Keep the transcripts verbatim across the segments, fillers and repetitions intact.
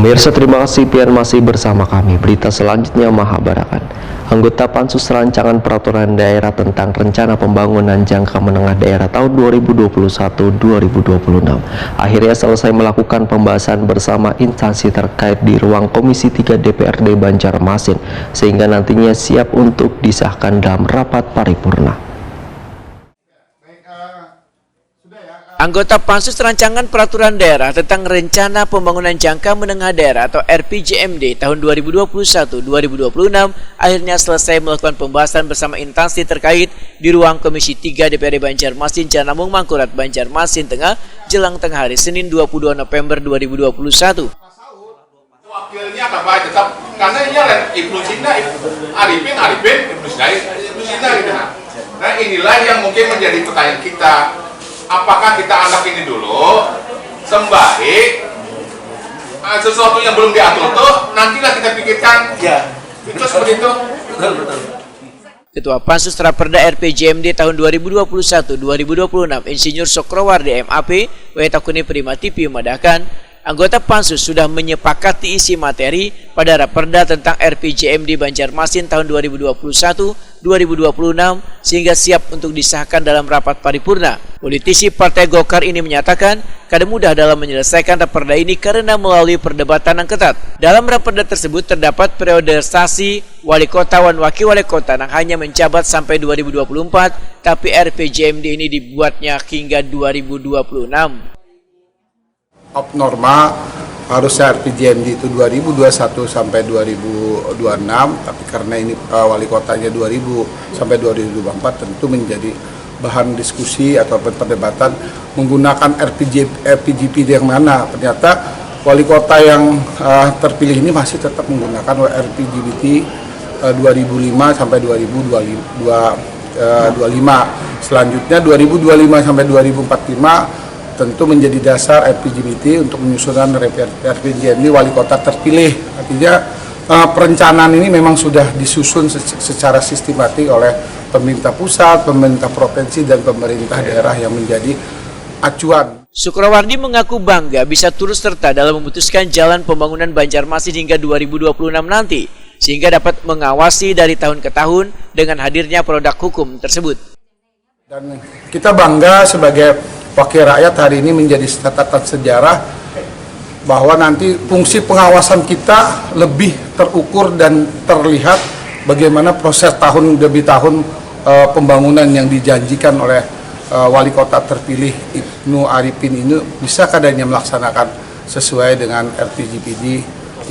Pemirsa, terima kasih pian masih bersama kami. Berita selanjutnya, Mahabarakan. Anggota Pansus Rancangan Peraturan Daerah tentang Rencana Pembangunan Jangka Menengah Daerah tahun dua ribu dua puluh satu dua ribu dua puluh enam akhirnya selesai melakukan pembahasan bersama instansi terkait di ruang Komisi tiga D P R D Banjarmasin, sehingga nantinya siap untuk disahkan dalam rapat paripurna. Anggota Pansus Rancangan Peraturan Daerah tentang Rencana Pembangunan Jangka Menengah Daerah atau R P J M D tahun dua ribu dua puluh satu dua ribu dua puluh enam akhirnya selesai melakukan pembahasan bersama instansi terkait di ruang Komisi tiga D P R D Banjarmasin, Jalan Ampung Mangkurat, Banjarmasin Tengah, jelang tengah hari Senin dua puluh dua November dua ribu dua puluh satu. Wakilnya apa tetap karena ini ada Ibnu Sina, Arifin, Arifin, Ibnu Sina, Ibnu Sina gitu nah. Nah inilah yang mungkin menjadi pertanyaan kita, apakah kita anak ini dulu sembari ah, sesuatu yang belum diatur tuh nantilah kita pikirkan. Ya. Itu seperti itu. Betul, betul. Ketua Pansus Raperda R P J M D tahun dua ribu dua puluh satu dua ribu dua puluh enam Insinyur Sokrowardi M A P, W Takuni Prima T V memadahkan, anggota Pansus sudah menyepakati isi materi pada Raperda tentang R P J M D Banjarmasin tahun dua ribu dua puluh satu dua ribu dua puluh enam sehingga siap untuk disahkan dalam rapat paripurna. Politisi Partai Golkar ini menyatakan, kada mudah dalam menyelesaikan Raperda ini karena melalui perdebatan yang ketat. Dalam Raperda tersebut terdapat periodisasi wali kota wan wakil wali kota nang hanya menjabat sampai dua ribu dua puluh empat, tapi R P J M D ini dibuatnya hingga dua ribu dua puluh enam. Abnormal, harusnya R P J M D itu dua ribu dua puluh satu sampai dua ribu dua puluh enam, tapi karena ini uh, wali kotanya dua ribu sampai dua ribu dua puluh empat tentu menjadi bahan diskusi atau perdebatan menggunakan R P J, R P J P D yang mana. Ternyata wali kota yang uh, terpilih ini masih tetap menggunakan R P J P D uh, dua ribu lima sampai dua ribu dua puluh lima. Selanjutnya dua ribu dua puluh lima sampai dua ribu empat puluh lima tentu menjadi dasar R P J P D untuk menyusunan R P J M ini wali kota terpilih. Artinya uh, perencanaan ini memang sudah disusun secara sistematik oleh pemerintah pusat, pemerintah provinsi, dan pemerintah daerah yang menjadi acuan. Sukrawardi mengaku bangga bisa turut serta dalam memutuskan jalan pembangunan Banjarmasin hingga dua ribu dua puluh enam nanti, sehingga dapat mengawasi dari tahun ke tahun dengan hadirnya produk hukum tersebut. Dan kita bangga sebagai wakil rakyat hari ini menjadi catatan sejarah bahwa nanti fungsi pengawasan kita lebih terukur dan terlihat bagaimana proses tahun demi tahun uh, pembangunan yang dijanjikan oleh uh, wali kota terpilih Ibnu Arifin ini bisa kadanya melaksanakan sesuai dengan R P J P D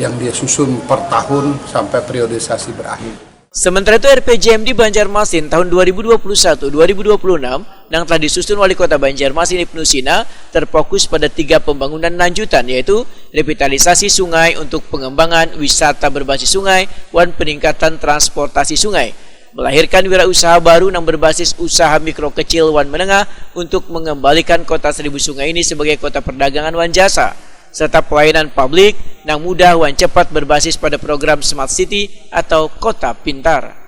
yang dia susun per tahun sampai periodisasi berakhir. Sementara itu R P J M D Banjarmasin tahun dua ribu dua puluh satu dua ribu dua puluh enam nang telah disusun Wali Kota Banjarmasin Ibnu Sina terfokus pada tiga pembangunan lanjutan yaitu revitalisasi sungai untuk pengembangan wisata berbasis sungai wan peningkatan transportasi sungai. Melahirkan wirausaha baru nang berbasis usaha mikro kecil wan menengah untuk mengembalikan kota Seribu Sungai ini sebagai kota perdagangan wan jasa serta pelayanan publik nang mudah wan cepat berbasis pada program Smart City atau Kota Pintar.